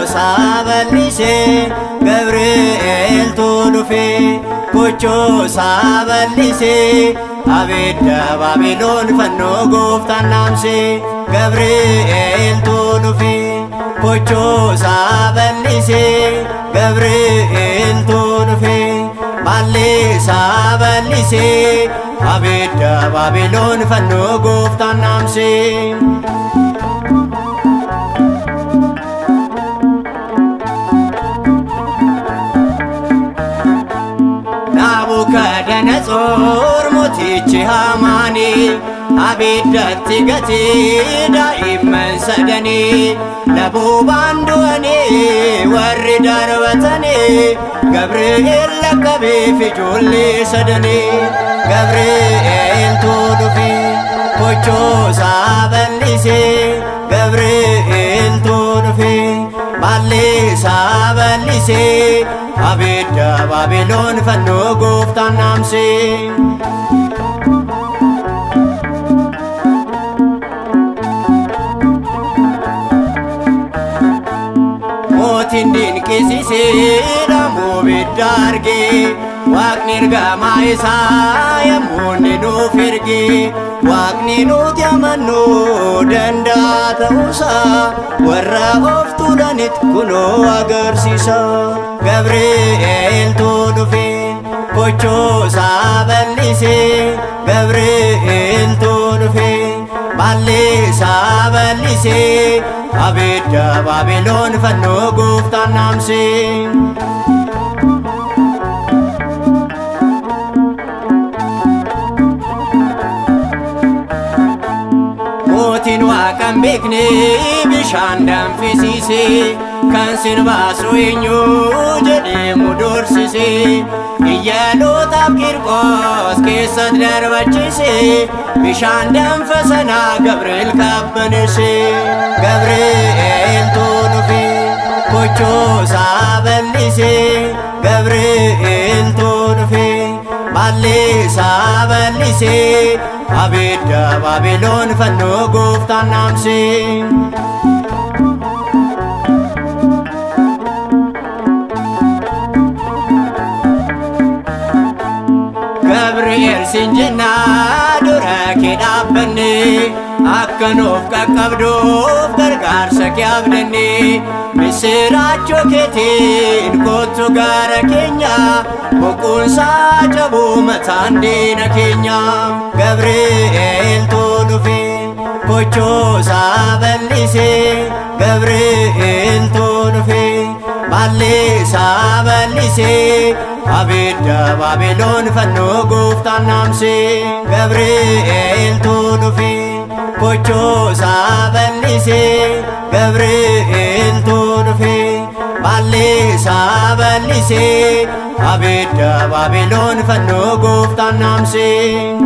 Kochoosaa bal'isee Gabri'eeltu dhufee kochoosaa bal'isee abidda Baabiloon fannoo gooftaan dhaamsee Gabri'eeltu dhufee kochoosaa bal'isee Gabri'eeltu dhufee bal'isaa bal'isee abidda Baabiloon fannoo gooftaan dhaamsee. Nabukadanatsoor mootichi Haamaanii abiddatti gatee daa'imman sadanii laboobaan du'anii warri darbatanii Gabri'eel lakkabeef ijoollee sadanii Gabri'eeltu dhufee kochoosaa bal'isee Gabri'eeltu dhufee bal'isaa bal'isee abidda Baabiloon fannoo gooftaan dhaamsee. Mootiin dinqisiisee dhaamuu bidda argee Waaqni ergamaa isaa yommuu inni nuuf ergee Waaqni nuti amannu danda'a ta'uusaa warra of tuulanitti kunoo agarsiisa. Gabri'eeltu dhufee kochoosaa bal'isee Gabri'eeltu dhufee bal'isaa bal'isee abidda Baabiloon fannoo gooftaan dhaamsee. Mootiin waaqa hin beekne bishaan danfisiise kan sin baasu eenyu jedhee mu doorsise iyyalootaaf Qirqoos keessatti darbachise bishaan danfa sanaa Gabri'eel qabbaneesse Gabri'eeltu dhufe kochoosaa bal'ise Gabri'eeltu dhufe bal'isaa bal'isee abidda Baabiloon fannoo gooftaan dhaamsee. Gabri'eel siin jennaa dura kee dhaabbanne akka nuuf qaqqabduuf gargaarsa kee abdanne misiraachoo keetiin kottu gara keenya boquunsaa cabuu mataan diina keenya Gabri'eeltu dhufe kochoosaa bal'isee Gabri'eeltu dhufe bal'isaa bal'isee abidda Baabiloon fannoo gooftaan dhaamsee Gabri'eeltu dhufe kochoosaa bal'isee Gabri'eeltu dhufe bal'isaa bal'isee abidda Baabiloon fannoo gooftaan dhaamsee.